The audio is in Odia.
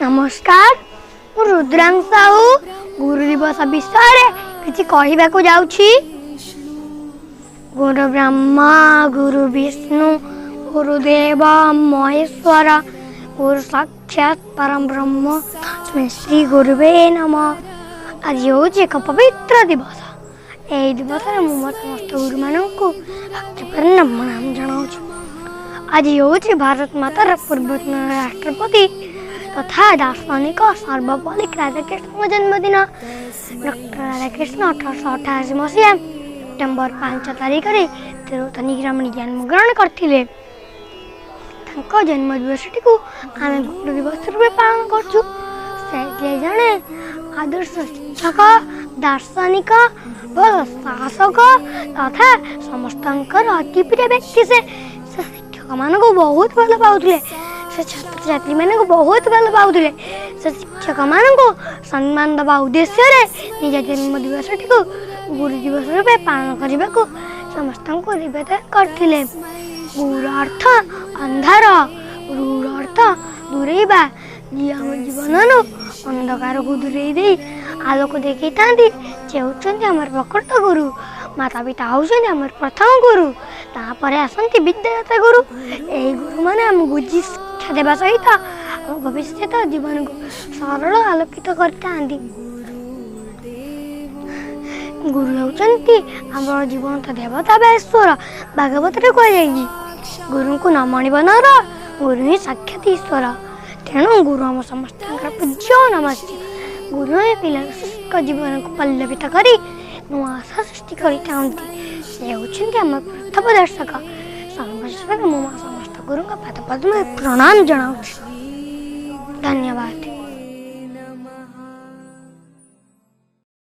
ନମସ୍କାର, ମୁଁ ରୁଦ୍ରାଂଶ ସାହୁ ଗୁରୁ ଦିବସ ବିଷୟରେ କିଛି କହିବାକୁ ଯାଉଛି। ଗୁରୁ ବ୍ରହ୍ମା, ଗୁରୁ ବିଷ୍ଣୁ, ଗୁରୁଦେବ ମହେଶ୍ୱର, ଗୁରୁ ସାକ୍ଷାତ ପରମ ବ୍ରହ୍ମ, ଶ୍ରୀ ଗୁରୁବେ ନମଃ। ଆଜି ହେଉଛି ଏକ ପବିତ୍ର ଦିବସ। ଏହି ଦିବସରେ ମୁଁ ମୋ ସମସ୍ତ ଗୁରୁମାନଙ୍କୁ ଭକ୍ତିପୂର୍ଣ୍ଣ ପ୍ରଣାମ ଜଣାଉଛି। ଆଜି ହେଉଛି ଭାରତ ମାତାର ପୂର୍ବତନ ରାଷ୍ଟ୍ରପତି ତଥା ଦାର୍ଶନିକ ସର୍ବପଲ୍ଲୀ ରାଧାକୃଷ୍ଣଙ୍କ ଜନ୍ମଦିନ। ଡକ୍ଟର ରାଧାକୃଷ୍ଣ 1888 ମସିହା ସେପ୍ଟେମ୍ବର 5 ତାରିଖରେ ତିରୁତନି ଗ୍ରାମରେ ଜନ୍ମଗ୍ରହଣ କରିଥିଲେ। ତାଙ୍କ ଜନ୍ମ ଦିବସଟିକୁ ଆମେ ଗୁରୁ ଦିବସ ରୂପେ ପାଳନ କରୁଛୁ। ସେ ଥିଲେ ଜଣେ ଆଦର୍ଶ ଶିକ୍ଷକ, ଦାର୍ଶନିକ, ଭଲ ଶାସକ ତଥା ସମସ୍ତଙ୍କର ଅତି ପ୍ରିୟ ବ୍ୟକ୍ତି। ସେ ଶିକ୍ଷକମାନଙ୍କୁ ବହୁତ ଭଲ ପାଉଥିଲେ। ସେ ଛାତ୍ରଛାତ୍ରୀମାନଙ୍କୁ ବହୁତ ଭଲ ପାଉଥିଲେ। ସେ ଶିକ୍ଷକମାନଙ୍କୁ ସମ୍ମାନ ଦେବା ଉଦ୍ଦେଶ୍ୟରେ ନିଜ ଜନ୍ମ ଦିବସଟିକୁ ଗୁରୁ ଦିବସ ରୂପେ ପାଳନ କରିବାକୁ ସମସ୍ତଙ୍କୁ ନିବେଦନ କରିଥିଲେ। ଗୁରୁର ଅର୍ଥ ଅନ୍ଧାର, ରୁର ଅର୍ଥ ଦୂରେଇବା। ଯିଏ ଆମ ଜୀବନରୁ ଅନ୍ଧକାରକୁ ଦୂରେଇ ଦେଇ ଆଲୋକ ଦେଖେଇଥାନ୍ତି, ସେ ହେଉଛନ୍ତି ଆମର ପ୍ରକୃତ ଗୁରୁ। ମାତା ପିତା ହେଉଛନ୍ତି ଆମର ପ୍ରଥମ ଗୁରୁ, ତାପରେ ଆସନ୍ତି ବିଦ୍ୟାଦାତା ଗୁରୁ। ଏହି ଗୁରୁମାନେ ଆମକୁ ଶିକ୍ଷା ଦେବା ସହିତ ଆମ ଭବିଷ୍ୟତ ଜୀବନକୁ ସରଳ ଆଲୋକିତ କରିଥାନ୍ତି। ଗୁରୁ ହେଉଛନ୍ତି ଆମର ଜୀବନ୍ତ ଦେବତା ବା ଈଶ୍ୱର। ଭାଗବତରେ କୁହାଯାଇଛି, ଗୁରୁଙ୍କୁ ନ ମଣିବ ନର, ଗୁରୁ ହିଁ ସାକ୍ଷାତ ଈଶ୍ୱର। ତେଣୁ ଗୁରୁ ଆମ ସମସ୍ତଙ୍କର ପୂଜ୍ୟ ଓ ନମସ୍ୟ। ଗୁରୁ ହିଁ ପିଲାର ଶୁଷ୍କ ଜୀବନକୁ ପଲ୍ଲବିତ କରି ନୂଆ ଆଶା ସୃଷ୍ଟି କରିଥାନ୍ତି। ସେ ହେଉଛନ୍ତି ଆମ ପ୍ରଥମ ଦର୍ଶକ। ସର୍ବଶେଷରେ ମୁଁ ମୋ ସମସ୍ତ ଗୁରୁଙ୍କ ପାଦ ପଦ୍ମରେ ପ୍ରଣାମ ଜଣାଉଛି।